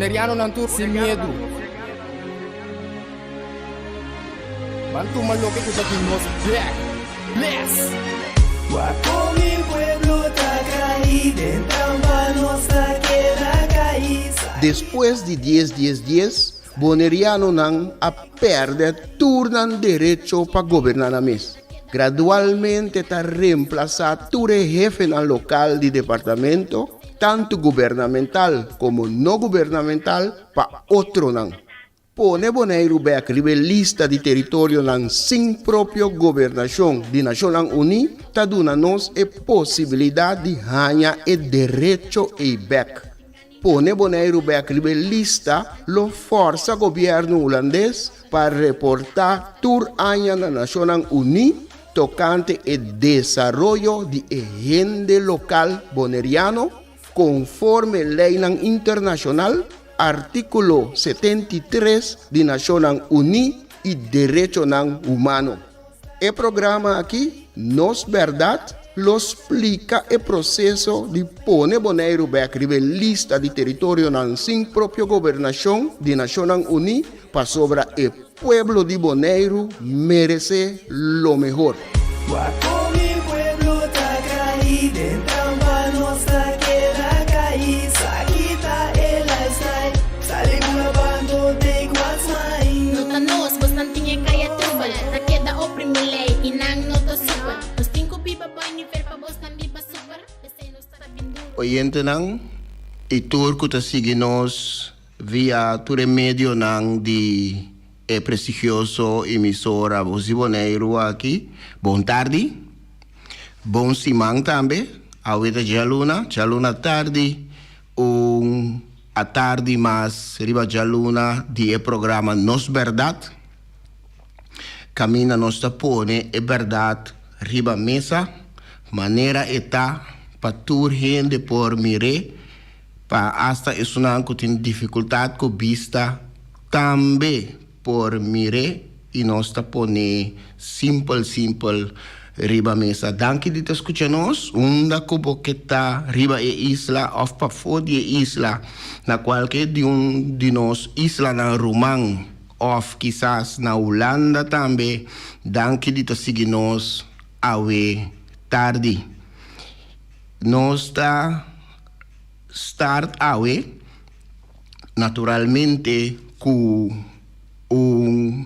Bonerianonan tur sin miedu. Ban tuma loke ku ta di nos bek. Bless! Wak kon mi pueblo ta kai den trampa nos ta keda kai. Despues di dies dies dies, Bonerianonan a pèrdè tur nan derecho pa goberná nan mes. Gradualmente ta remplasá tur e hefenan lokal di departamento, tantu gubernamental komo no gubernamental, pa otronan. Pone Boneiru bèk riba e lista di teritorionan sin propio gobernashon di Nashonnan Uní ta duna nos e posibilidat di haña e derecho ei bèk. Pone Boneiru bèk riba e lista lo fòrsa gobièrnu hulandes pa reportá tur aña na Nashonnan Uní tokante e desaroyo di e hende lokal boneriano konforme leinan internashonal, artíkulo 73 di Nashonnan Uní i derechonan humano. E programa aki, Nos Bèrdat, lo splika e proseso di pone Boneiru bèk riba e lista di teritorionan sin propio gobernashon di Nashonnan Uní pasobra e pueblo di Boneiru meresé lo mehor. Wak kon mi pueblo ta kai den trampa nos ta keda kai sa kita e lifestyle sali bula bando take what's mine. No ta nos, bosnan tin e kaya trubel Ta keda oprimi lei i nan no ta super Nos tin ku biba bai nivel pa bosnan biba super P'esei nos ta bin duru. Oyentenan i tur ku ta sigui nos via tur e medionan di e prestigioso emisora Voz di Boneiru aki, bon tardi, bon siman tambe, awe ta djaluna, djaluna tardi, Un atardi mas riba djaluna di e programa Nos Bèrdat, kaminda nos ta pone e bèrdat riba mesa manera e ta pa tur hende por mir'é, pa asta esunnan ku tin difikultat ku bista tambe por mir'é i nos ta pone simpel simpel riba mesa. Danki di ta skucha nos unda ku bo ke ta riba e isla òf pafó di e isla, na kualke di un di nos islanan ruman òf kisas na Hulanda tambe. Danki di ta sigui nos awe tardi. Nos ta start awe naturalmente ku. Un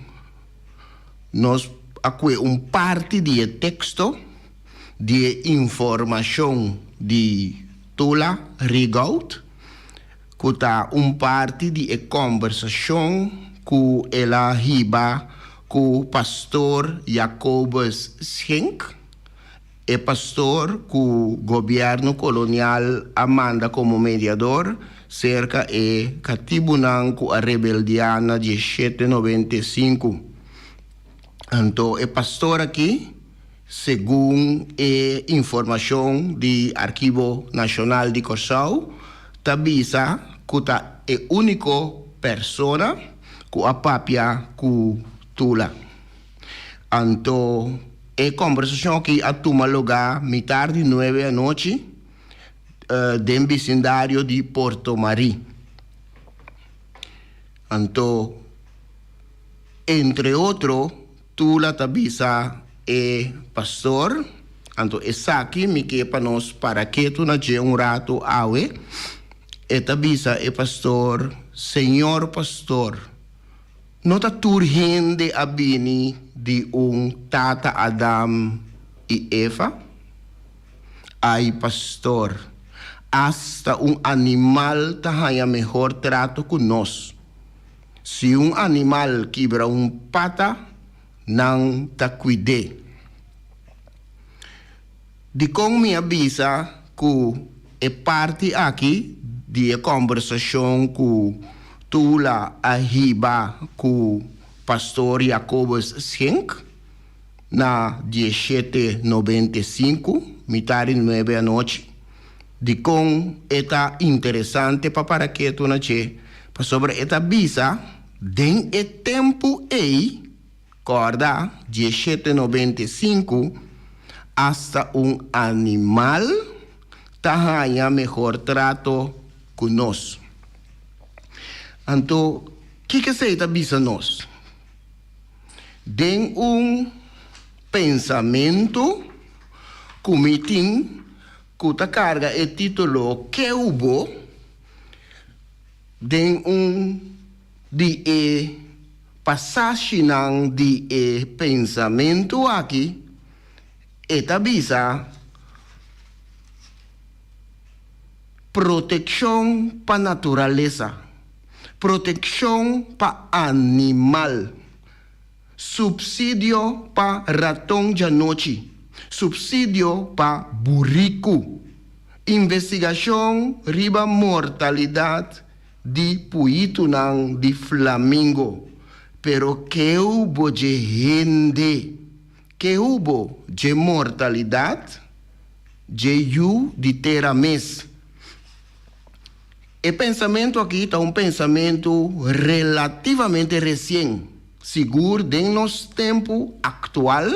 Nos a kue un parti di e teksto di e informashon di Tula Rigaud, ku ta un parti di e kòmbersashon ku el a hiba ku pastor Jacobus Schenk, E pastor ku gobièrnu kolonial a manda komo mediador serka e katibunan ku a rebeldiá na dieshete noventa i sinku. Anto e pastor aki, segun e informashon di Archivo Nashonal di Kòrsou, ta bisa ku ta e úniko persona ku a papia ku Tula. Anto e kombersashon aki a tuma lugá mitar di nuebe anochi den bisindario di Porto Marie. Anto entre otro Tula ta bisa e pastor, anto esaki mi ke pa nos para ketu na dje un ratu awe, e ta bisa e pastor, Señor pastor, No ta tur hende a bini di un tata Adam i Eva? Ai pastor, asta un animal ta haña mehor trato ku nos. Si un animal kibra un pata, nan ta kuid'é. Dikon mi a bisa ku e parti aki di e kòmbersashon ku Tula a hiba ku Pastor Jacobus Schenk na dieshete nobenta i sinku, mitar di nuebe anochi? Dikon e ta interesante pa para ketu na dje? Pasobra e ta bisa den e tempu ei Kòrda, dieshete nobenta i sinku, asta un animal ta haña mehor trato ku nos. Anto, kiko esei ta bisa nos? Den un pensamentu ku mi tin ku ta karga e título Ke hubo? Den un di e pasashinan di e pensamentu aki, e ta bisa, Protekshon pa naturalesa, protekshon pa animal, supsidio pa raton djanochi, supsidio pa buriku, investigashon riba mortalidat di puitunan di flamingo, pero keu bo dje hende, keu bo dje mortalidat dje yu di tera mes. E pensamentu aki ta un pensamentu relativamente resien, sigur den nos tempu aktual,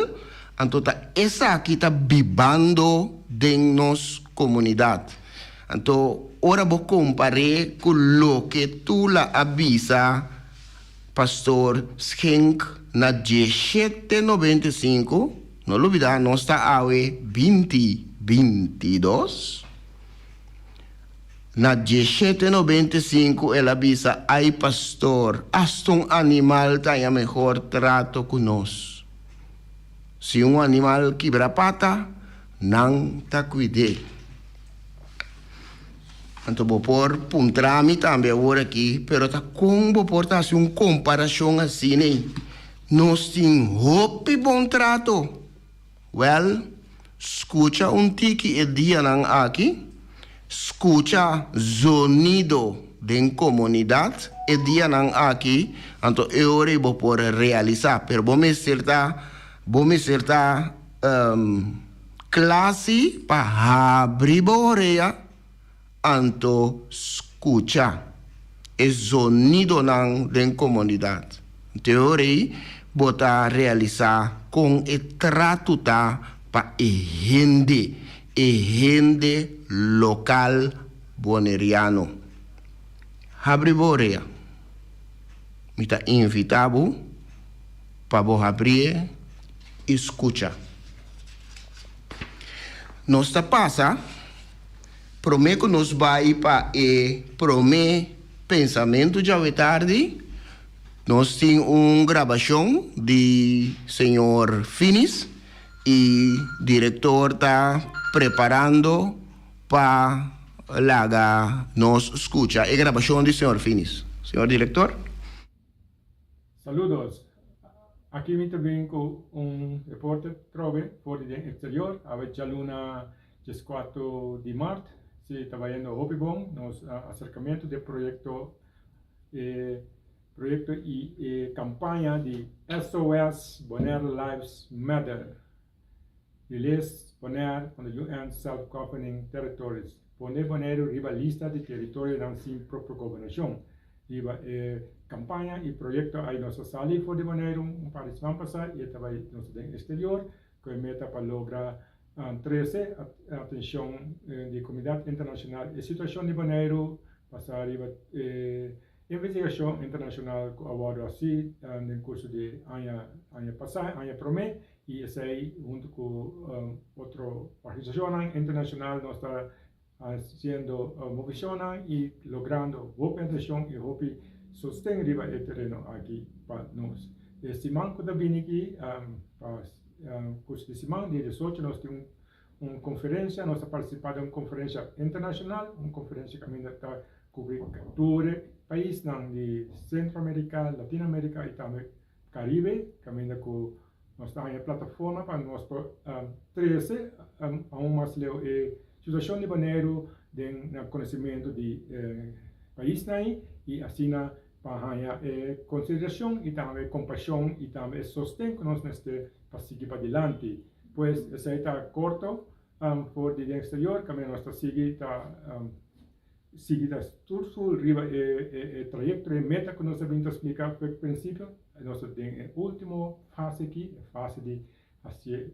anto ta esaki ta bibando den nos komunidat. Anto ora bo kompar'é ku loke Tula a bisa Pastor Schenk na dieshete 95, no lubidá nos ta awe 20 22, na dieshete 95 el a bisa, Ai pastor, asta un animal ta haña mehor trato ku nos. Si un animal kibra pata, nan ta kuid'é. Anto bo por puntra mi tambe awor aki, pero ta kon bo por ta hasi un komparashon asina? Nos tin hopi bon trato. Wèl, skucha un tiki e dianan aki, skucha zonido den komunidat e dianan aki, anto e ora ei bo por realisá. Pero bo mester ta, bo mester ta Kla si pa habri bo orea anto skucha e zonidonan den komunidat. Te ora ei bo ta realisá kon e tratu ta pa e hende, e hende lokal boneriano. Habri bo orea. Mi ta invitá bo pa bo habrié i skucha. Nos ta pasa promé ku nos bai pa e promé pensamentu djawe tardi, nos tin un grabashon di señor Finis i direktor ta preparando pa laga nos skucha e grabashon di señor Finis. Señor direktor. Saludos! Aki mi ta bin ku un reporte trobe for di den exterior. Awe djaluna 14 di mart. Si ta bayendo hopi bon nos aserkamentu di e proyekto e proyekto i e kampaña di SOS Bonaire Lives Matter. Release Bonaire on the UN Self-Governing Territories, Pone Boneiru riba lista di teritorionan sin propio gobernashon. Riba e kampaña i proyekto ai nos a sali for di Boneiru un par di siman pasá i e ta bai nos den eksterior ku e meta pa logra trese atenshon di komunidat internashonal e situashon di Boneiru basá riba e investigashon internashonal ku a wòrdu hasí den kurso di aña aña pasá aña promé I esei huntu ku otro organisashonnan internashonal nos ta hasiendo movishonnan i logrando hopi atenshon i hopi sosten riba e tereno aki pa nos. E siman ku ta bini aki pa kurso di siman dia diesocho nos tin un konferensia, nos ta partisipá den un konferensia internashonal, un konferensia kaminda ta kubri tur e paisnan di Sentro Amerika, Latino Amerika i tambe Caribe, caminda cu nos ta haña plataforma pa nos por trece aun mas leu e situacion di Boneiru den na conocimento di e paisnan ayi y asina pa haña e consideracion y tambe e compasion y tambe e sosten cu nos mester pa sigui padilanti. Pues esey ta corto for di den exterior caminda nos ta sigui ta Sigui ta tur sul riba e trayekto, e meta ku nos a bin ta splika for e prinsipio. Nos ta den e ultimo fase aki, e fase di hasié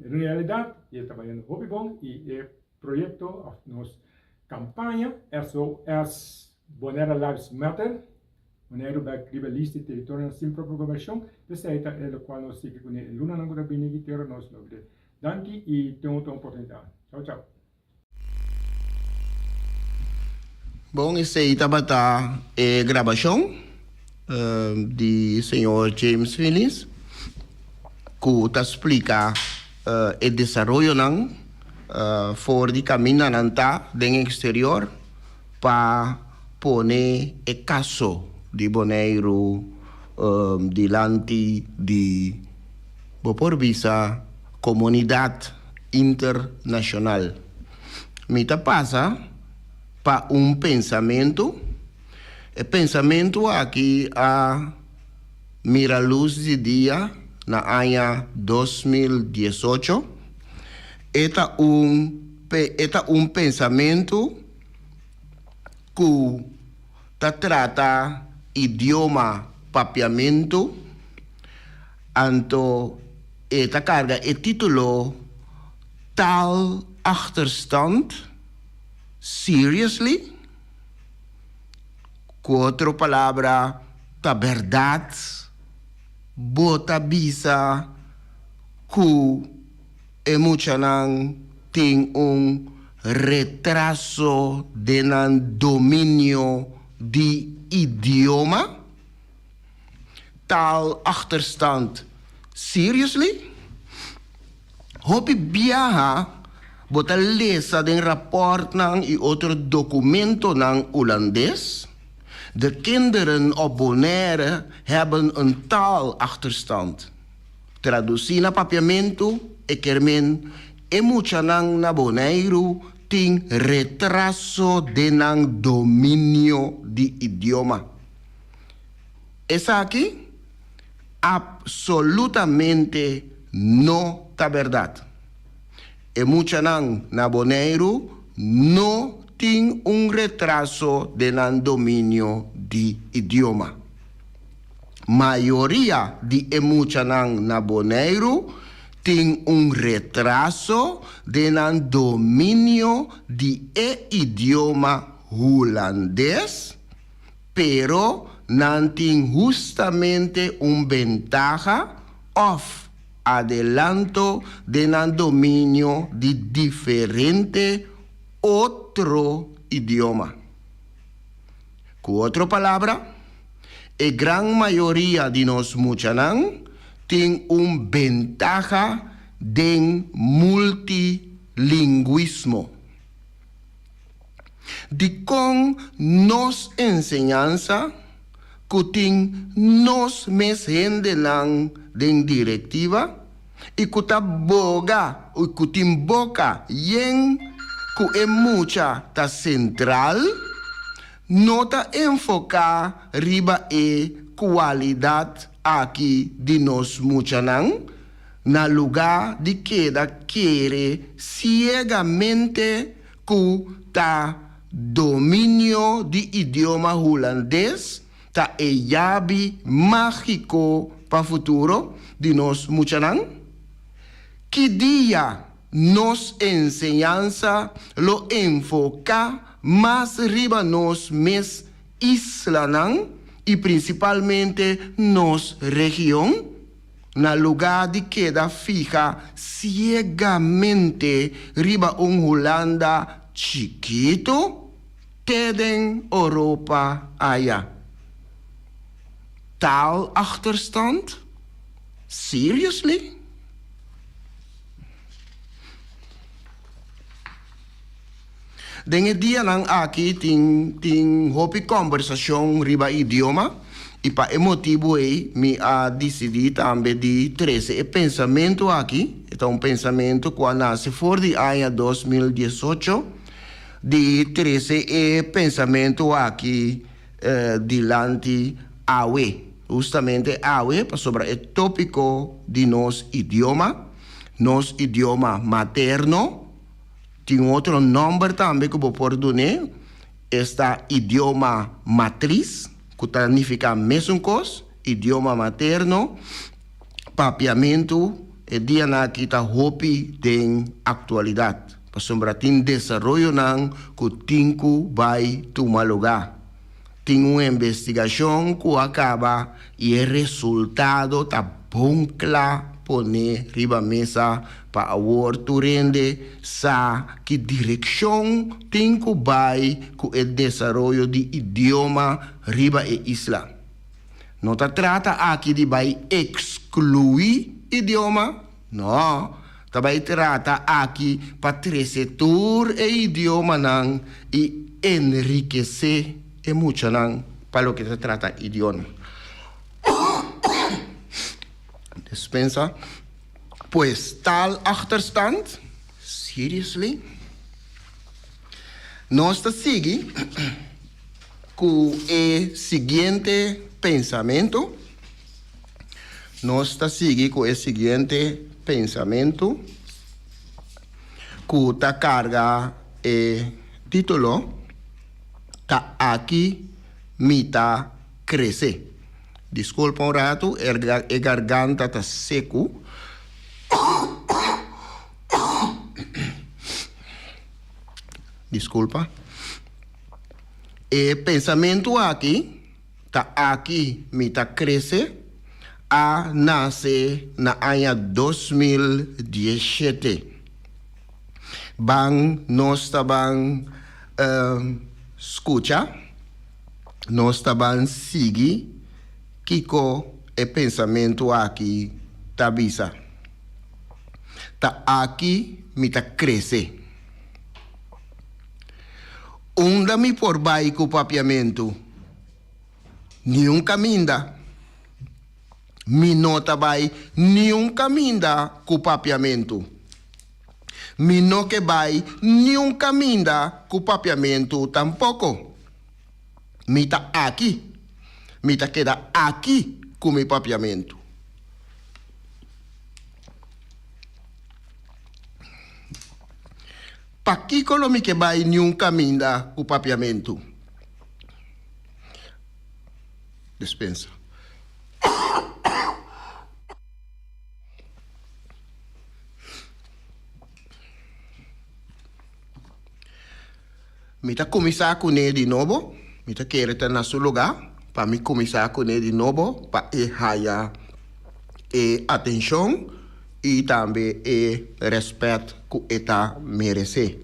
realidat i e ta bayendo hopi bon i e proyekto òf nos kampaña SOS Bonaire Lives Matter. Boneiru bek riba e lista di teritorionan sin propio gobernashon, p'esei ta e lokual nos sigui kuné e lunanan ku ta bini aki pero nos logr'é. Danki i tin otro oportunidat. Chau chau. Bon esei tabata e grabashon di señor James Phillips ku ta splika e desaroyonan for di kaminda nan ta den eksterior pa pone e kaso di Boneiru dilanti di bo por bisa komunidat internashonal. Mi ta pasa pa un pensamentu. E pensamentu aki a mira lus di dia na aña 2018. E ta un e ta un pensamentu ku ta trata idioma papiamentu, anto e ta karga e título Taalachterstand, Seriously? Ku otro palabra, ta bèrdat bo ta bisa ku e muchanan tin un retraso den nan dominio di idioma? Taalachterstand, seriously? Hopi biaha bo ta lesa den rapòrtnan i otro dokumentonan Hulandes, De kinderen op Bonaire hebben een taalachterstand. Tradusí na papiamentu e ker men e muchanan na Boneiru tin retraso den nan dominio di idioma. Esaki apsolutamente no ta bèrdat. E muchanan na Boneiru no tin un retraso den nan dominio di idioma. Mayoria di e muchanan na Boneiru tin un retraso den nan dominio di e idioma Hulandes, pero nan tin hustamente un bentaha òf adelanto den nan dominio di diferente otro idioma. Ku otro palabra, e gran mayoria di nos muchanan tin un bentaha den multilingwismo. Dikon nos enseñansa ku tin nos mes hendenan den direktiva i ku ta boga i ku tin boka yen ku e mucha ta sentral, no ta enfoká riba e kualidat aki di nos muchanan na lugá di keda kere siegamente ku ta dominio di idioma hulandes ta e yabi mágiko pa futuro di nos muchanan? Ki dia nos enseñansa lo enfoká mas riba nos mes islanan i prinsipalmente nos region? Na lugá di keda fiha siegamente riba un Hulanda chikitu te den Oropa aya. Taalachterstand? Seriously? Den e dianan aki tin tin hopi kòmbersashon riba idioma i pa e motibu ei mi a disidí tambe di trese e pensamentu aki, e ta un pensamentu ku a nase for di aña 2018, di trese e pensamentu aki dilanti awe, hustamente awe pasobra e tópiko di nos idioma, nos idioma materno, Tin un otro nòmber tambe ku bo por dun'é, esta idioma matris, ku ta nifiká mesun kos, idioma materno. Papiamentu e dianan aki ta hopi den aktualidat, pasobra tin desaroyonan ku tin ku bai tuma lugá. Tin un investigashon ku a kaba i e resultado ta bon kla pone riba mesa pa awor tur hende sa ki direkshon tin ku bai ku e desaroyo di idioma riba e isla. No ta trata aki di bai ekskluí idioma, no, ta bai trata aki pa trese tur e idiomanan i enrikesé e muchanan pa loke ta trata idioma. Despensa. Pues taalachterstand? Seriously? Nos ta sigui ku e siguiente pensamentu. Nos ta sigui ku e siguiente pensamentu ku ta karga e título Ta aki mi ta krese. Diskulpa un ratu, e garganta ta seku. Diskulpa. E pensamentu aki, ta aki mi ta krese, a nase na aña 2017. Ban nos ta ban skucha, nos ta ban sigui kiko e pensamentu aki ta bisa. Ta aki mi ta krese. Unda mi por bai ku papiamentu? Niun kaminda. Mi no ta bai niun kaminda ku papiamentu. Mi no ke bai niun kaminda ku papiamentu tampoko. Mi ta aki. Mi ta keda aki ku mi papiamentu. Pakiko lo mi ke bai niun kaminda ku papiamentu? Despensa. Mi ta kuminsá kuné di nobo, mi ta kere ta na su lugá pa mi kuminsá kuné di nobo pa e haya e atenshon i tambe e rèspèt ku e ta meresé.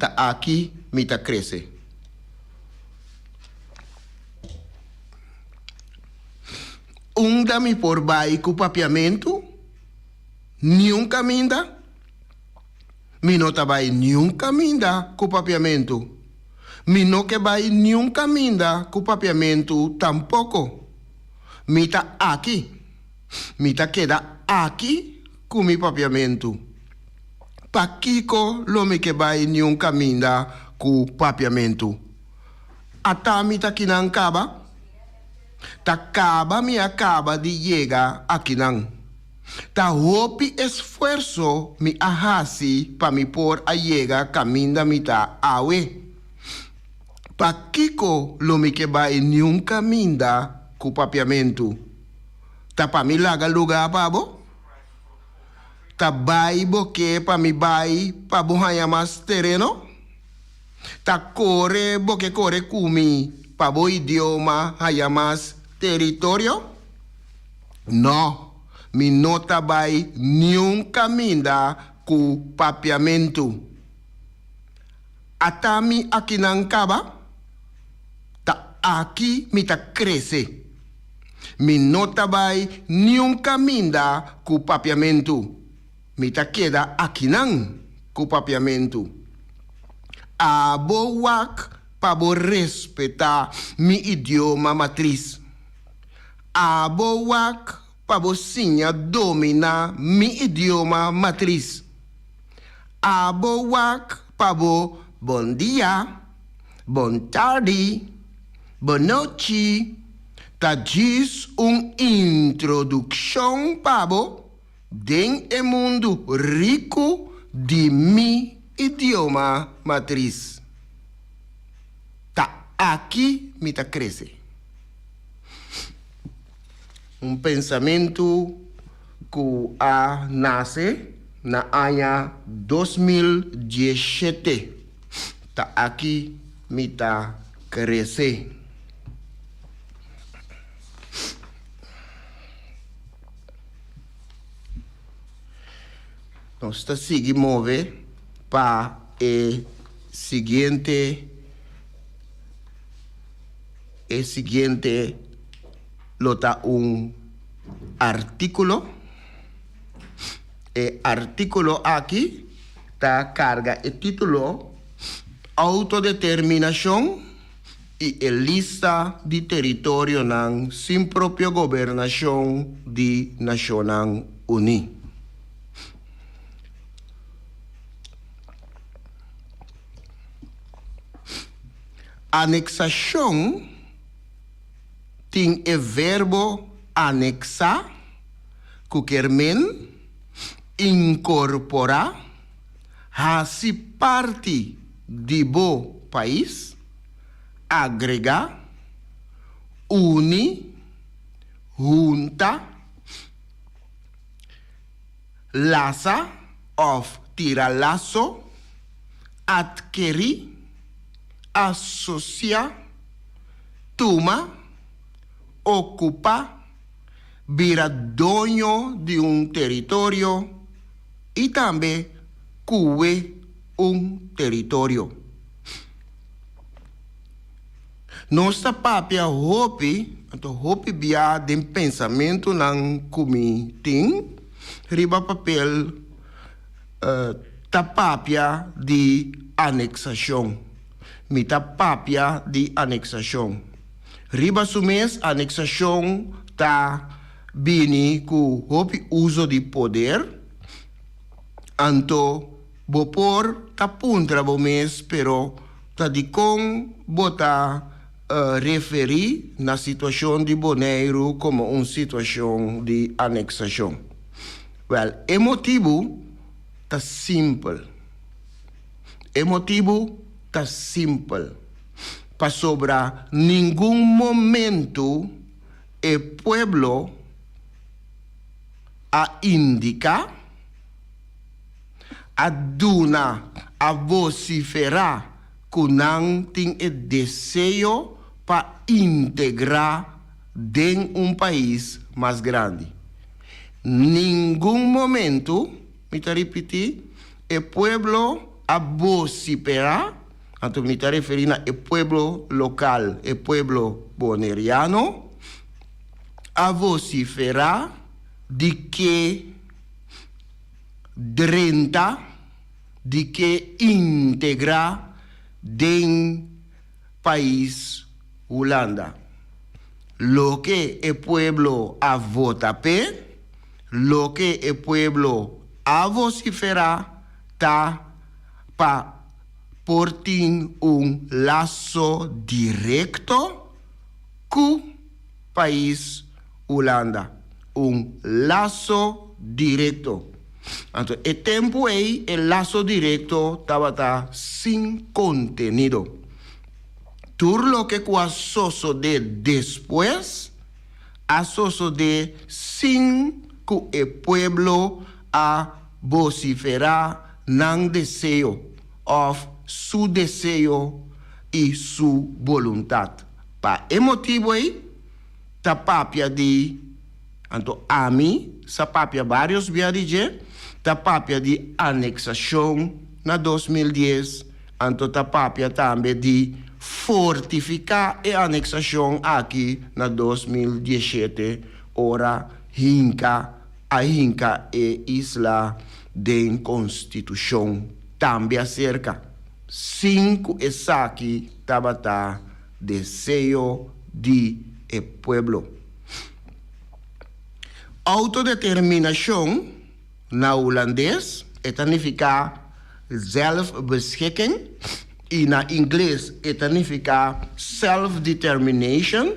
Ta aki mi ta krese. Unda mi por bai ku papiamentu? Niun kaminda. Mi no ta bai niun kaminda ku papiamentu. Mi no ke bai niun kaminda ku papiamentu tampoko. Mi ta aki. Mi ta keda aki ku mi papiamentu. Pakiko lo mi ke bai niun kaminda ku papiamentu? Ata mi ta kinan kaba? Ta kaba mi a kaba di yega akinan. Ta hopi esfuerso mi a hasi pa mi por a yega kaminda mi ta awe. Pakiko lo mi ke bai niun kaminda ku papiamentu? Ta pa mi laga lugá pa bo? Ta bai bo ke pa mi bai pa bo haña mas tereno? Ta kore bo ke kore ku mi pa bo idioma haña mas teritorio? No, mi no ta bai niun kaminda ku papiamentu. Ata mi akinan kaba? Ta aki mi ta krese. Mi no ta bai niun kaminda ku papiamentu. Mi ta keda akinan ku papiamentu. Abo wak pa bo respetá mi idioma matris. Abo wak pa bo siña dominá mi idioma matris. Abo wak pa bo bon dia, bon tardi, bonochi ta djis un introdukshon pa bo den e mundu riku di mi idioma matris. Ta aki mi ta krese. Un pensamentu ku a nase na aña 2017. Ta aki mi ta. krese. Nos ta sigui move pa e siguiente e siguiente lo ta un artíkulo. E artíkulo aki ta karga e título Outodeterminashon i e lista di teritorionan sin propio gobernashon di Nashonnan Uní. Aneksashon tin e verbo aneksá ku ker men inkorporá, hasi parti di bo pais, agregá, uni, hunta, lasa òf tira laso, atkerí, asosiá, tuma, okupá, bira doño di un teritorio i tambe kuwe un teritorio. Nos ta papia hopi, anto hopi bia den pensamentunan ku mi tin riba papel ta papia di aneksashon. Mi ta papia di aneksashon. Riba su mes aneksashon ta bini ku hopi uso di poder, anto bo por ta puntra bo mes pero ta dikon bo ta referí na situashon di Boneiru komo un situashon di aneksashon? Wèl, e motibu ta simpel. E motibu ta simpel. Pasobra ningun momentu e pueblo a indiká, a duna, a vosiferá ku nan tin e deseo pa integrá den un pais mas grandi. Ningun momentu, mi ta ripití, e pueblo a vosiferá, anto mi ta referí na e pueblo lokal, e pueblo boneriano, a vosiferá di ke drenta, di ke integrá den pais Hulanda. Loke e pueblo a vota p'e, loke e pueblo a vosiferá ta pa por tin un laso direkto ku pais Hulanda. Un laso direkto. Anto e tempu ei e laso direkto tabata sin kontenido. Tur loke ku a sosodé despues a sosodé sin ku e pueblo a bosiferá nan deseo òf su deseo i su boluntat. Pa e motibu ei ta papia di, anto ami sa papia vários bia di dje, ta papia di aneksashon na 2010, anto ta papia tambe di fortifiká e aneksashon aki na 2017 ora hinka a hinka e isla den konstitushon tambe aserka, sin ku esaki tabata deseo di e pueblo. Autodeterminashon na hulandes e ta nifiká zelfbeschikking i na ingles e ta nifiká self-determination,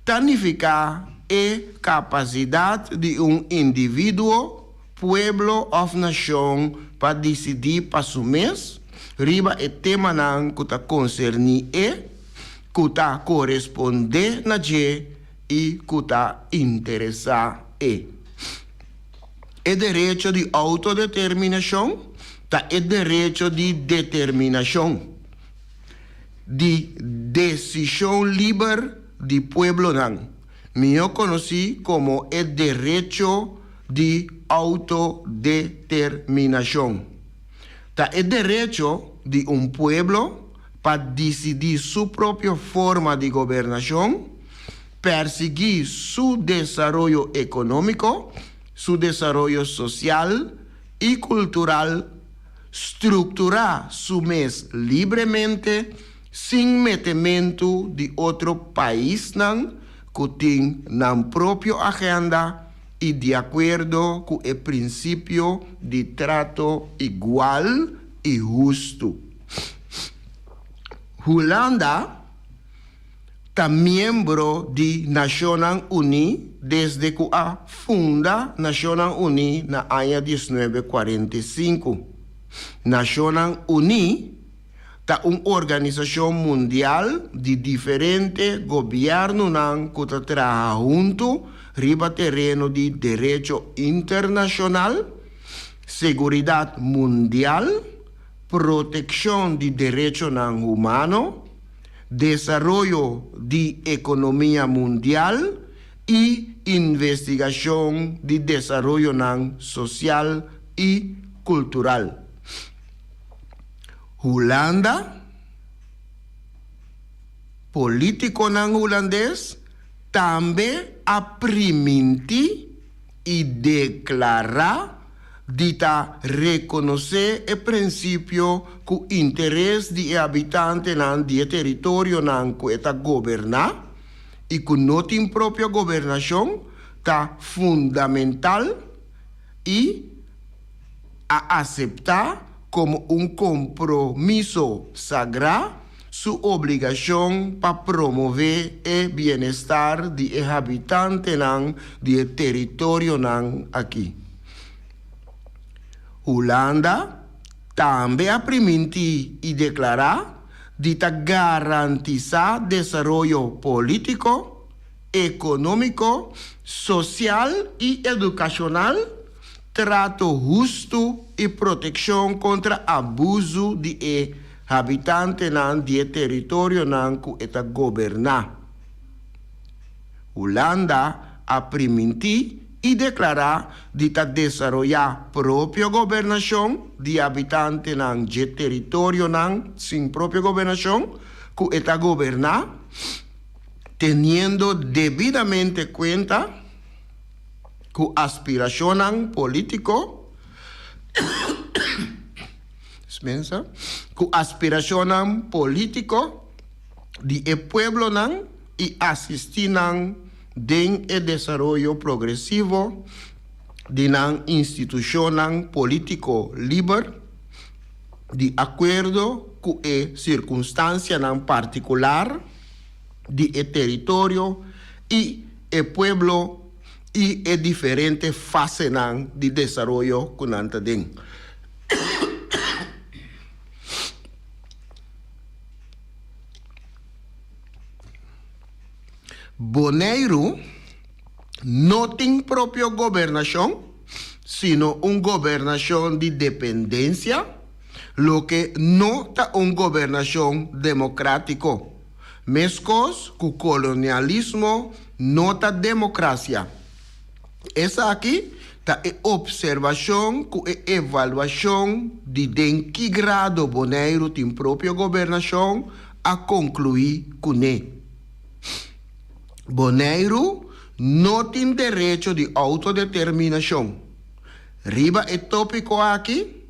ta nifiká e kapasidat di un individuo, pueblo òf nashon pa disidí pa su mes riba e temanan ku ta konserní e, ku ta korespondé na dje i ku ta interesá e. E derecho di outodeterminashon ta e derecho di determinashon. di desishon liber di pueblonan, mihó konosí komo e derecho di outodeterminashon. Ta e derecho di un pueblo pa disidí su propio forma di gobernashon, persiguí su desaroyo ekonómiko, su desaroyo sosial i kultural, strukturá su mes libremente sin metementu di otro paisnan ku tin nan propio agenda i di akuerdo ku e prinsipio di trato igual i hustu. Hulanda ta miembro di Nashonnan Uní desde ku a funda Nashonnan Uní na aña 1945. Nashonnan Uní ta un organisashon mundial di diferente gobièrnunan ku ta traha huntu riba tereno di derecho internashonal, seguridat mundial, protekshon di derechonan humano, desaroyo di ekonomia mundial i investigashon di desaroyonan sosial i kultural. Hulanda, Polítikonan hulandes tambe a primintí i deklará di ta rekonosé e prinsipio ku interes di e habitantenan di e teritorionan ku e ta goberná i ku no tin propio gobernashon ta fundamental i a aseptá komo un kompromiso sagrá su obligashon pa promové e bienestar di e habitantenan di e teritorionan akí. Hulanda tambe a primintí i deklará di ta garantisá desaroyo polítiko, ekonómiko, sosial i edukashonal, trato hustu i protekshon kontra abusu di e habitantenan di e teritorionan ku e ta goberná. Hulanda a primintí i deklará di ta desaroyá propio gobernashon di habitantenan dje teritorionan sin propio gobernashon ku e ta goberná, teniendo debidamente kuenta ku aspirashonnan polítiko ku aspirashonnan polítiko di e pueblonan i asistí nan den e desaroyo progresivo di nan institushonnan polítiko liber di akuerdo ku e sirkunstansianan partikular di e teritorio i e pueblo i e diferente fasenan di desaroyo ku nan ta den. Boneiru no tin propio gobernashon, sino un gobernashon di dependensia, loke no ta un gobernashon demokrátiko. Meskos ku kolonialismo no ta demokrasia. Esaki ta e opservashon ku e evaluashon di den ki grado Boneiru tin propio gobernashon a konkluí kuné. Boneiru no tin derecho di outodeterminashon. Riba e tópiko aki,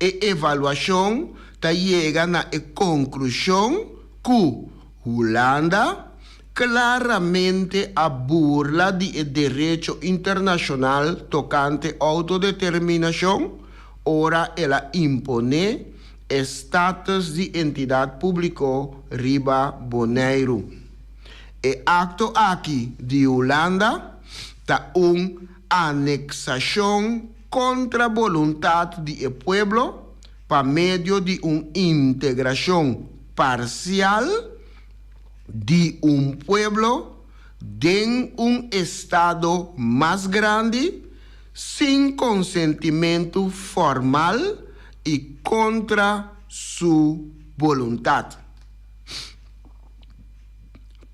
E evaluashon ta yega na e konklushon ku Hulanda klaramente a burla di e derecho internashonal tokante outodeterminashon ora el a imponé e status di entidat públiko riba Boneiru. E akto aki di Hulanda ta un aneksashon kontra boluntat di e pueblo pa medio di un integrashon parsial di un pueblo den un estado mas grandi sin konsentimentu formal i kontra su boluntat.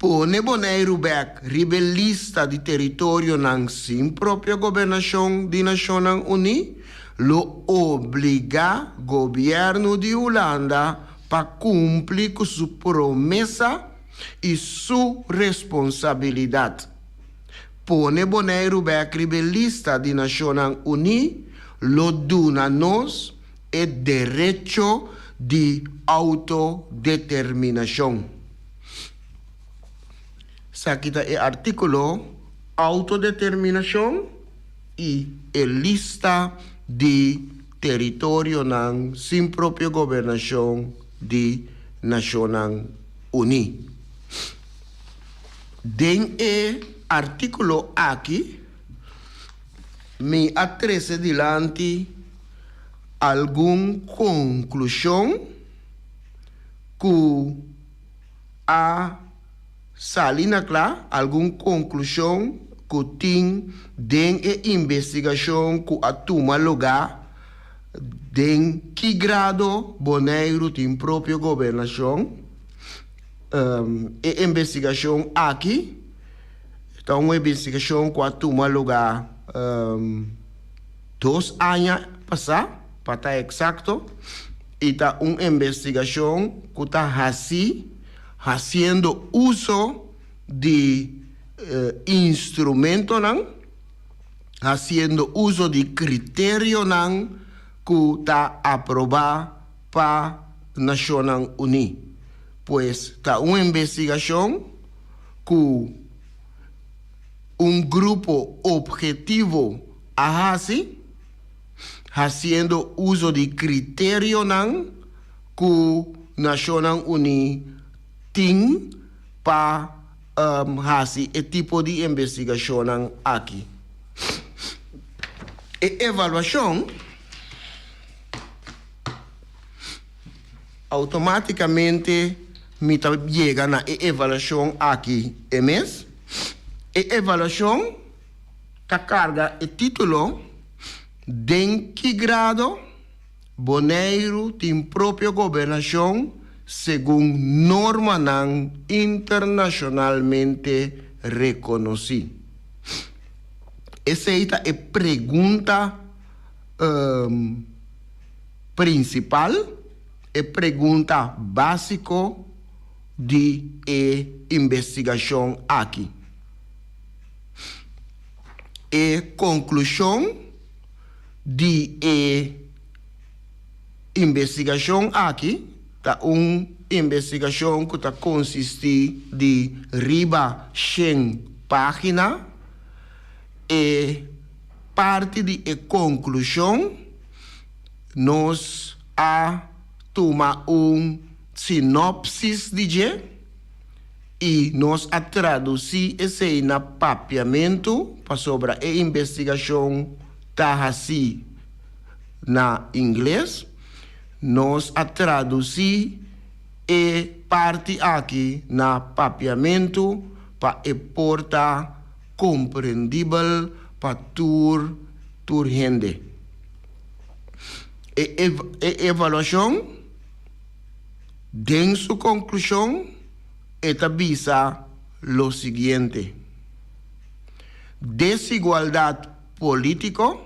Pone Boneiru bèk riba e lista di teritorionan sin propio gobernashon di Nashonnan Uní lo obligá gobièrnu di Hulanda pa kumpli ku su promesa i su responsabilidat. Pone Boneiru bèk riba e lista di Nashonnan Uní lo duna nos e derecho di outodeterminashon. Esaki ta e artíkulo Outodeterminashon i e lista di teritorionan sin propio gobernashon di Nashonnan Uní. Den e artíkulo aki mi a trese dilanti algun konklushon ku a sali na kla, algun konklushon ku tin den e investigashon ku a tuma lugá den ki grado Boneiru tin propio gobernashon. E investigashon aki ta un investigashon ku a tuma lugá dos aña pasá, pa ta eksakto, i ta un investigashon ku ta hasí hasiendo uso di instrumentonan, hasiendo uso di kriterionan ku ta aprobá pa Nashonnan Uní. Pues ta un investigashon ku un grupo ophetivo a hasi, hasiendo uso di kriterionan ku Nashonnan Uní tin pa hasi e tipo di investigashonnan aki. E evaluashon Automáticamente mi ta yega na e evaluacion aki e mes. E evaluacion ta carga e titulo Den ki grado Boneiru tin propio gobernacion segun normanan internacionalmente reconoci? Esey ta e pregunta Prinsipal, e pregunta básiko di e investigashon aki. E konklushon di e investigashon aki ta un investigashon ku ta konsistí di riba shen página. E parti di e konklushon. Nos a tuma un sinopsis di dje i nos a tradusí esei na papiamentu pasobra e investigashon ta hasí na ingles. Nos a tradusí e parti aki na papiamentu pa e por ta komprendibel pa tur tur hende. E e evaluashon, den su konklushon e ta bisa lo siguiente, Desigualdat polítiko,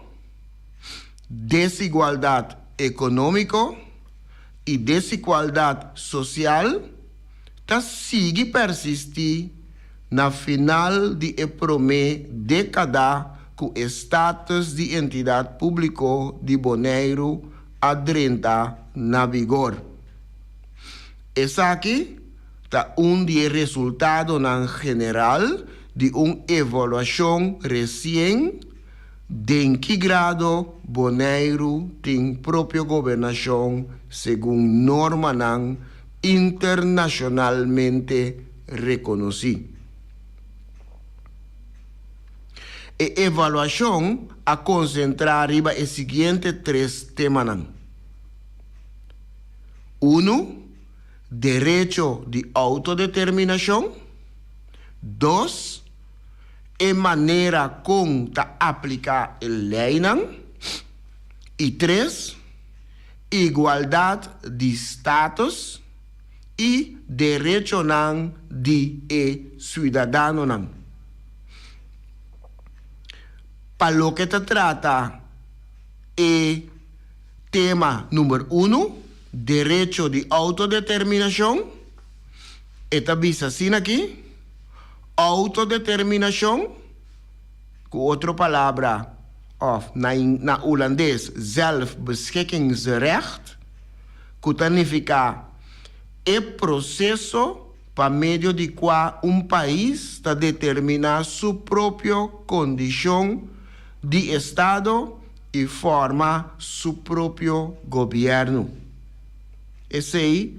desigualdat ekonómiko i desigualdat sosial ta sigui persistí na final di e promé dékada ku e status di entidat públiko di Boneiru a drenta na vigor. Esaki ta un di e resultadonan general di un evaluashon resien den ki grado Boneiru tin propio gobernashon segun normanan internashonalmente rekonosí. E evaluashon a konsentrá riba e siguiente tres temanan, Unu, derecho di outodeterminashon, Dos, e manera kon ta apliká e leinan, i tres, igualdat di status. i derechonan di e siudadanonan. Pa loke ta trata e tema number unu, derecho di outodeterminashon, e ta bisa asina aki, Outodeterminashon, ku otro palabra òf na na hulandes zelfbeschikkingsrecht, ku ta nifiká e proseso pa medio di kua un pais ta determiná su propio kondishon di estado i forma su propio gobièrnu. Esei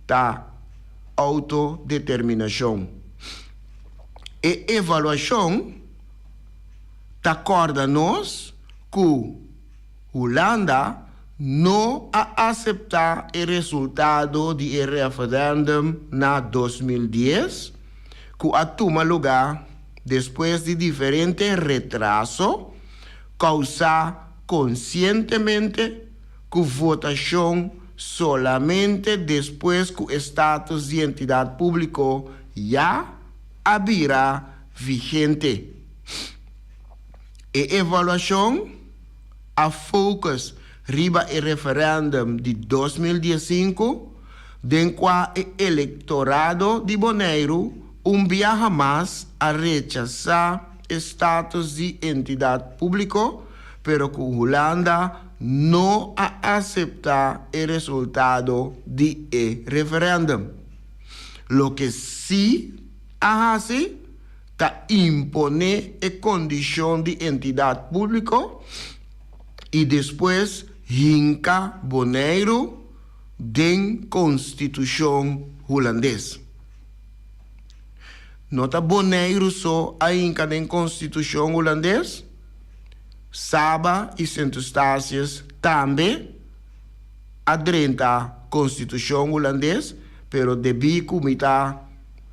ta outodeterminashon. E evaluashon ta kòrda nos ku Hulanda no a aseptá e resultado di e referèndum na 2010, ku a tuma lugá despues di diferente retraso kousá konsientemente ku votashon solamente despues ku e status di entidat públiko ya a bira vigente. E evaluashon a focus riba e referèndum di 2015, den kua e elektorado di Boneiru un biaha mas a rechasá e status di entidat públiko, pero ku Hulanda no a aseptá e resultado di e referèndum. Loke sí a hasi ta imponé e kondishon di entidat públiko i despues hinka Boneiru den konstitushon hulandes. No ta Boneiru so a hinka den konstitushon hulandes, Saba i Sint Eustatius tambe a drenta konstitushon hulandes, pero debí ku mi ta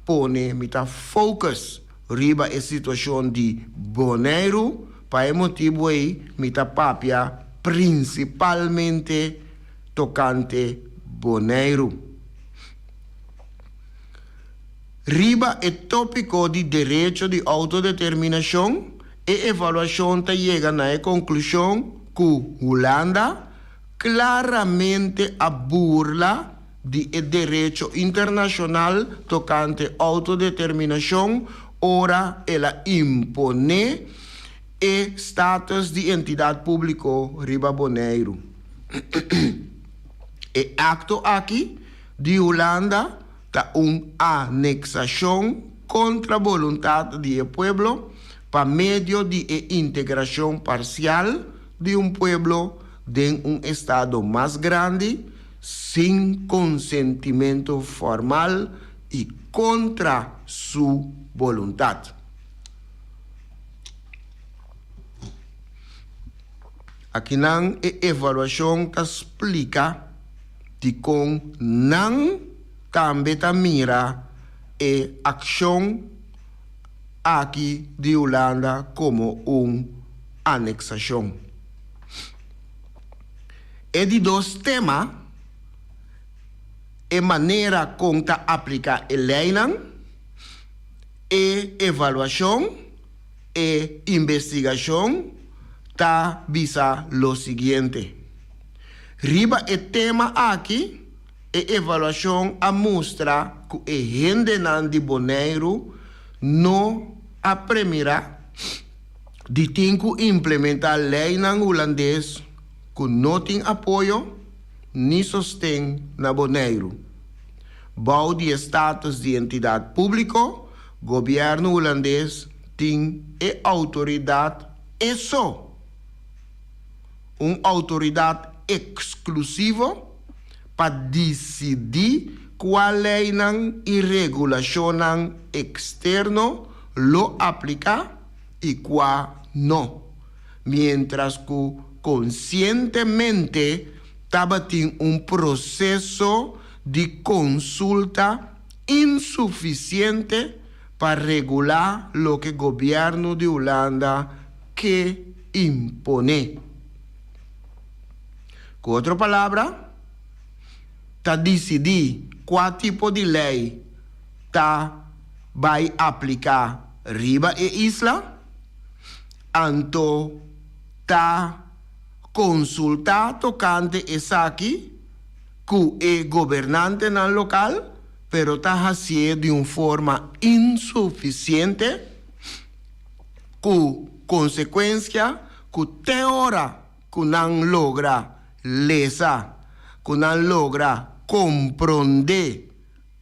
pone mi ta focus riba e situashon di Boneiru, pa e motibu ei mi ta papia prinsipalmente tokante Boneiru. Riba e tópiko di derecho di outodeterminashon, e evaluashon ta yega na e konklushon ku Hulanda klaramente a burla di e derecho internashonal tokante outodeterminashon ora el a imponé e status di entidat públiko riba Boneiru. E akto aki di Hulanda ta un aneksashon kontra boluntat di e pueblo pa medio di e integrashon parsial di un pueblo den un estado mas grandi sin konsentimentu formal i kontra su boluntat. Akinan e evaluashon ta splika dikon nan tambe ta mira e akshon aki di Hulanda komo un aneksashon. E di dos tema, e manera kon ta apliká e leinan, e evaluashon, e investigashon ta bisa lo siguiente. Riba e tema aki e evaluashon a mustra ku e hendenan di Boneiru no a premirá di tin ku implementá leinan hulandes ku no tin apoyo ni sosten na Boneiru. Bou di e status di entidat públiko, gobièrnu hulandes tin e outoridat e so, un outoridat eksklusivo pa disidí kua leinan i regulashonnan eksterno lo apliká i kua no, miéntras ku konsientemente tabatin un proseso di konsulta insufisiente pa regulá loke gobièrnu di Hulanda ke imponé. Ku otro palabra, Ta disidí kua tipo di lei ta bai apliká riba e isla, anto ta konsultá tokante esaki ku e gobernantenan lokal, pero ta hasié di un forma insufisiente, ku konsekuensia ku te ora ku nan logra lesa, ku nan logra komprondé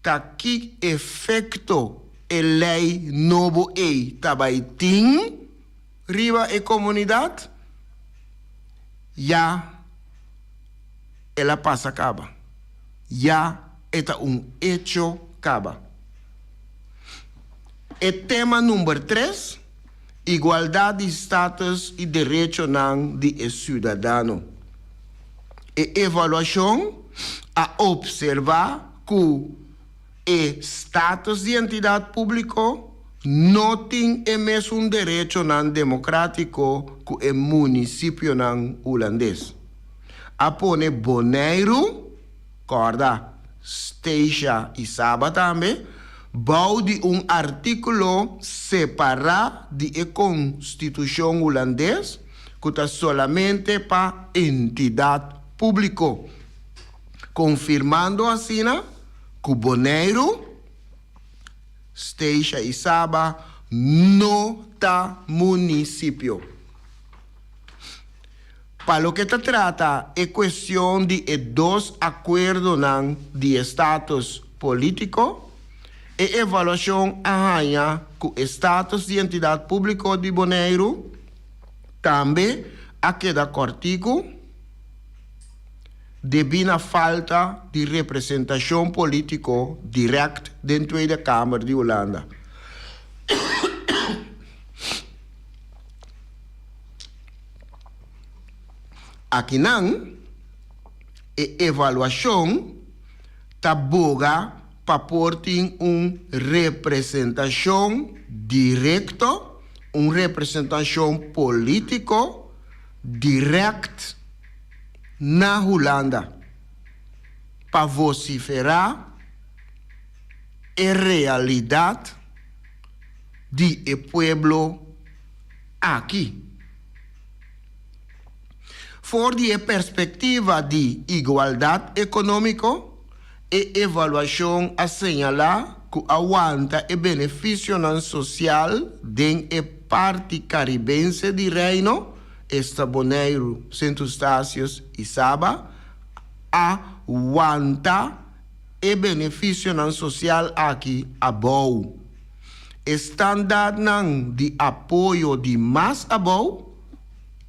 ta ki efekto e lei nobo ei ta bai tin riba e komunidat, ya el a pasa kaba, ya e ta un echo kaba. E tema number tres. Igualdat di status i derechonan di e siudadano. E evaluashon a opservá ku e status di entidat públiko no tin e mesun derechonan demokrátiko ku e munisipionan hulandes. A pone Boneiru. Kòrda, Stacia i Saba tambe, bou di un artíkulo separá di e Konstitushon Hulandes ku ta solamente pa entidat públiko, konfirmando asina ku Boneiru, Stacia i Saba no ta munisipio. Pa loke ta trata e kuestion di e dos akuerdonan di e status polítiko, e evaluashon a haña ku e status di entidat públiko di Boneiru tambe a keda kòrtiku debí na falta di representashon polítiko dirèkt den Tweede Kamer di Hulanda. Akinan e evaluashon ta boga pa por tin un representashon direkto, un representashon polítiko dirèkt na Hulanda pa vosiferá e realidat di e pueblo aki. For di e perspektiva di igualdat ekonómiko, e evaluashon a señalá ku a wanta e benefisionan sosial den e parti karibense di Reino, esta Boneiru, Sint Eustatius i Saba, a wanta e benefisionan sosial aki abou. E standaardnan di apoyo di mas abou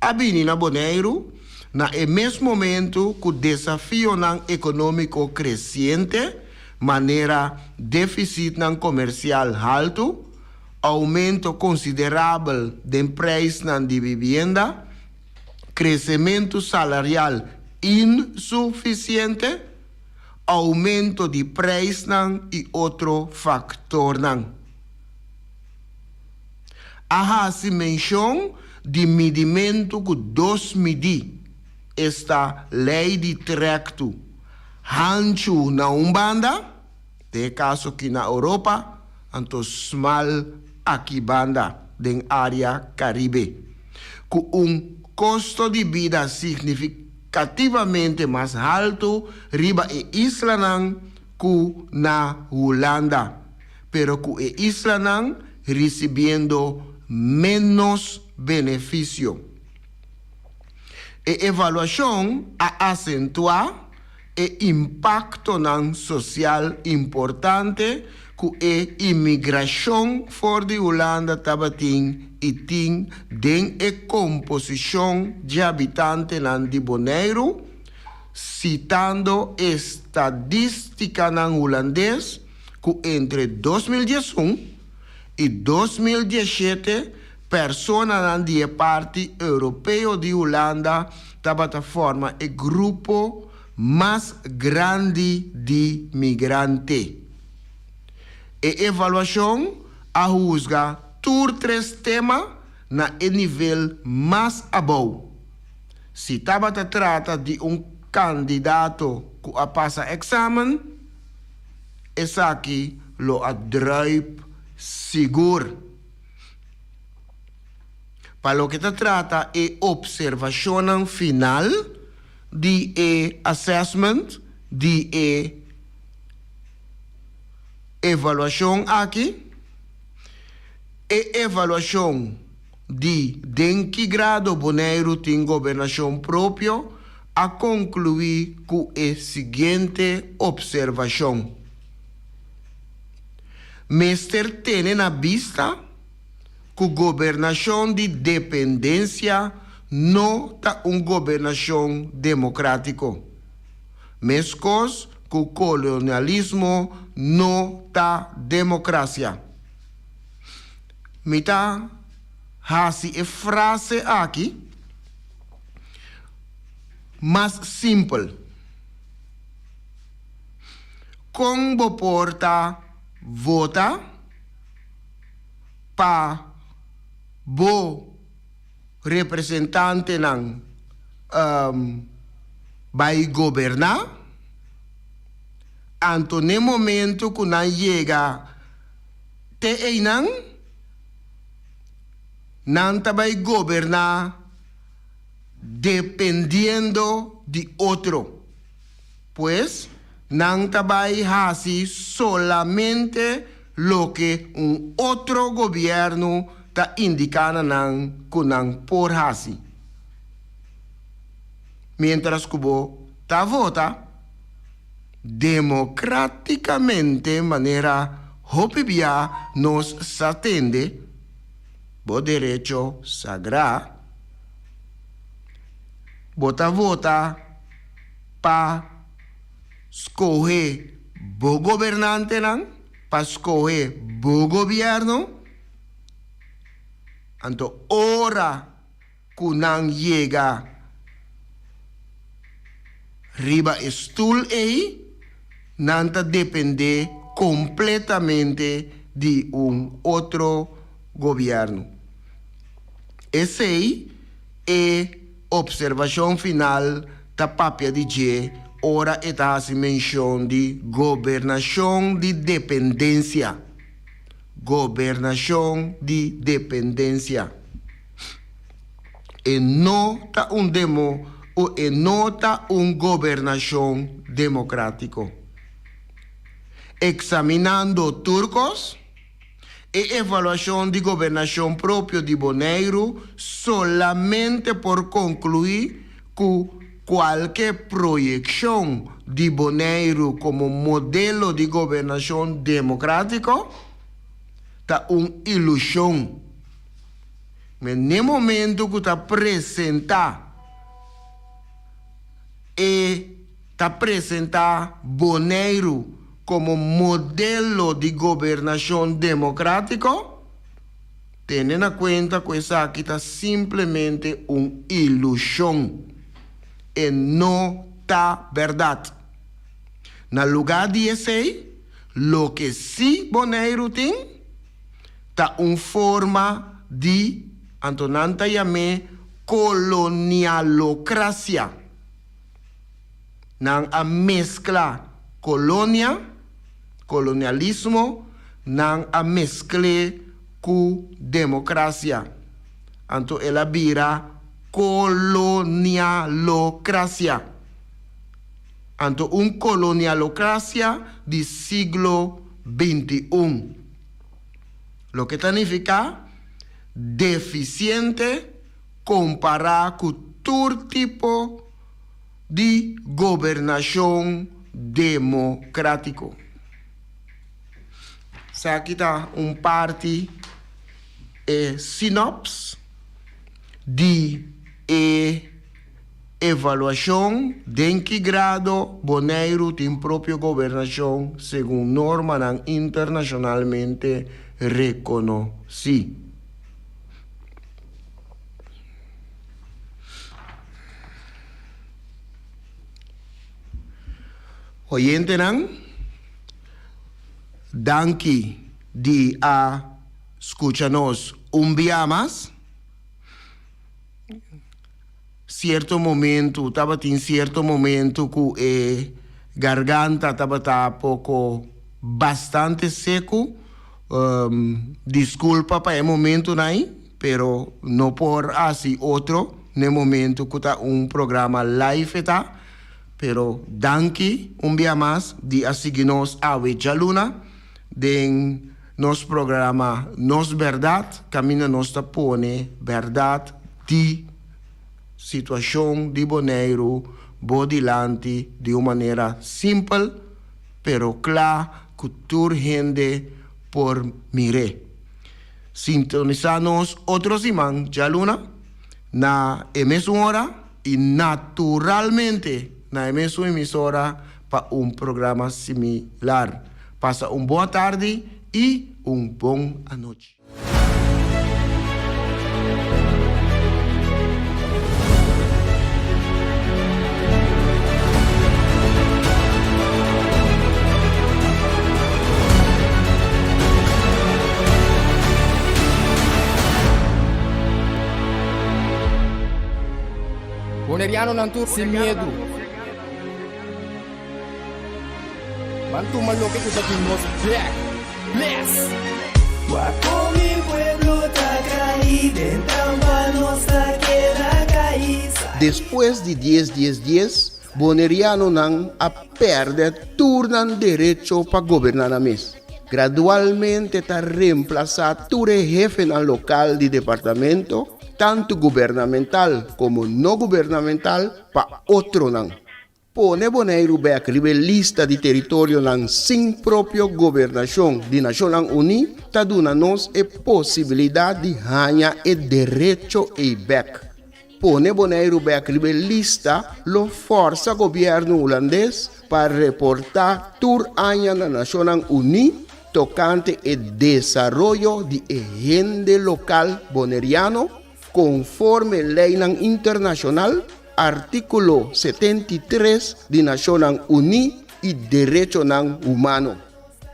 a bini na Boneiru na e mes momentu ku desafionan ekonómiko kresiente manera defisitnan komersial haltu, oumento konsiderabel den preisnan di bibienda, kresementu salarial insufisiente, oumento di preisnan i otro faktornan. A hasi menshon di midimentu ku dos midí, esta lei di trèktu hanchu na un banda, den e kaso ki na Europa, anto smal aki banda den área Karibe, ku un kosto di bida signifi. Kativamente mas haltu riba e islanan ku na Hulanda, pero ku e islanan risibiendo ménos benefisio. E evaluashon a asentuá e impaktonan sosial importante ku e imigrashon for di Hulanda tabatin i tin den e komposishon dje habitantenan di Boneiru, sitando estadístikanan hulandes ku entre 2011 i 2017 personanan di e parti europeo di Hulanda tabata forma e grupo mas grandi di migrante. E evaluashon a husga tur tres tema na e nivel mas abou. Si tabata trata di un kandidato. ku a pasa eksamen, esaki lo a druip sigur. Pa loke ta trata e opservashonnan final di e assessment di e evaluashon aki, e evaluashon di den ki grado Boneiru tin gobernashon propio a konkluí ku e siguiente opservashon, Mester tene na bista ku gobernashon di dependensia no ta un gobernashon demokratiko, meskos ku kolonialismo no ta demokrasia. Mi ta hasi e frase aki mas simpel. Kon bo por ta vota pa bo representantenan bai goberná? Anto n'e momento ku nan yega Te einan, nan ta bai goberná dependiendo di otro. Pues, nan ta bai hasi solamente loke un otro gobièrnu ta indiká na nan ku nan por hasi. Miéntras ku bo ta vota, Democraticamente manera hopi bia nos sa tende, bo derecho sagra, bo ta vota pa scohe bo gobernantenan, pa scohe bo gobierno, anto ora ku nan yega riba e stul ei, nan ta dependé kompletamente di un otro gobièrnu. Esei e opservashon final ta papia di dje ora e ta hasi menshon di gobernashon di dependensia. Gobernashon di dependensia. E no ta un demo o e no ta un gobernashon demokratiko. Eksaminando tur kos, e evaluashon di gobernashon propio di Boneiru solamente por konkluí ku kualke proyekshon di Boneiru komo modelo di gobernashon demokratiko ta un ilushon. Me n'e momento ku ta presentá e ta presentá Boneiru komo modelo di gobernashon demokratiko, tene na kuenta ku esaki ta simplemente un ilushon. E no ta bèrdat. Na lugá di esei, loke sí Boneiru tin, ta un forma di, anto nan ta yam'é kolonialokrasia. Nan a meskla kolonia, kolonialismo, nan a meskl'é ku demokrasia. Anto el a bira kolonialokrasia. Anto un kolonialokrasia di siglo 21. Loke ta nifiká defisiente kompará ku tur tipo di gobernashon demokrátiko. Esaki ta un parti e sinops di e Evaluashon den ki grado Boneiru tin propio gobernashon segun normanan internashonalmente rekonosí. Oyentenan, danki di a skucha nos un bia mas. Cierto momento, tabatin cierto momento cu e. Garganta tabata poko bastante seku. Diskulpa pa e momentunan ei, pero no por hasi otro n'e momentu ku ta un programa live e ta. Pero danki un bia mas di a sigui nos awe djaluna den nos programa Nos Bèrdat, kaminda nos ta pone bèrdat di situashon di Boneiru bo dilanti di un manera simpel pero kla ku tur hende por mir'é. Sintonisá nos otro siman djaluna na e mesun ora i naturalmente na e mesun emisora pa un programa similar. Pasa un bon atardi i un bon anochi. Bonerianonan tur sin miedu. Ban tuma loke ku ta di nos bek. Bless! Wak kon mi pueblo ta kai den trampa nos ta keda kai. Despues di dies dies dies, Bonerianonan a pèrdè tur nan derecho pa goberná nan mes. Gradualmente ta remplasá tur e hefenan lokal di departamento, tantu gubernamental komo no gubernamental, pa otronan. Pone Boneiru bèk riba e lista di teritorionan sin propio gobernashon di Nashonnan Uní ta duna nos e posibilidat di haña e derecho ei bèk. Pone Boneiru bèk riba e lista lo fòrsa gobièrnu hulandes pa reportá tur aña na Nashonnan Uní tokante e desaroyo di e hende lokal boneriano konforme leinan internashonal, artíkulo 73 di Nashonnan Uní i derechonan humano.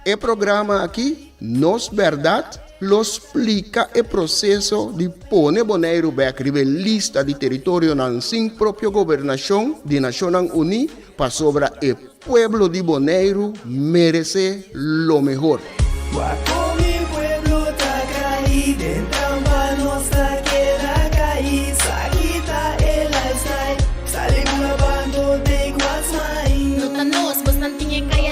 E programa aki, Nos Bèrdat, lo splika e proseso di pone Boneiru bèk riba e lista di teritorionan sin propio gobernashon di Nashonnan Uní pasobra e pueblo di Boneiru meresé lo mehor. Wak kon mi pueblo ta kai den trampa nos ta keda kai sa kita e lifestyle sali bula bando take what's mine. No ta nos, bosnan tin e kaya.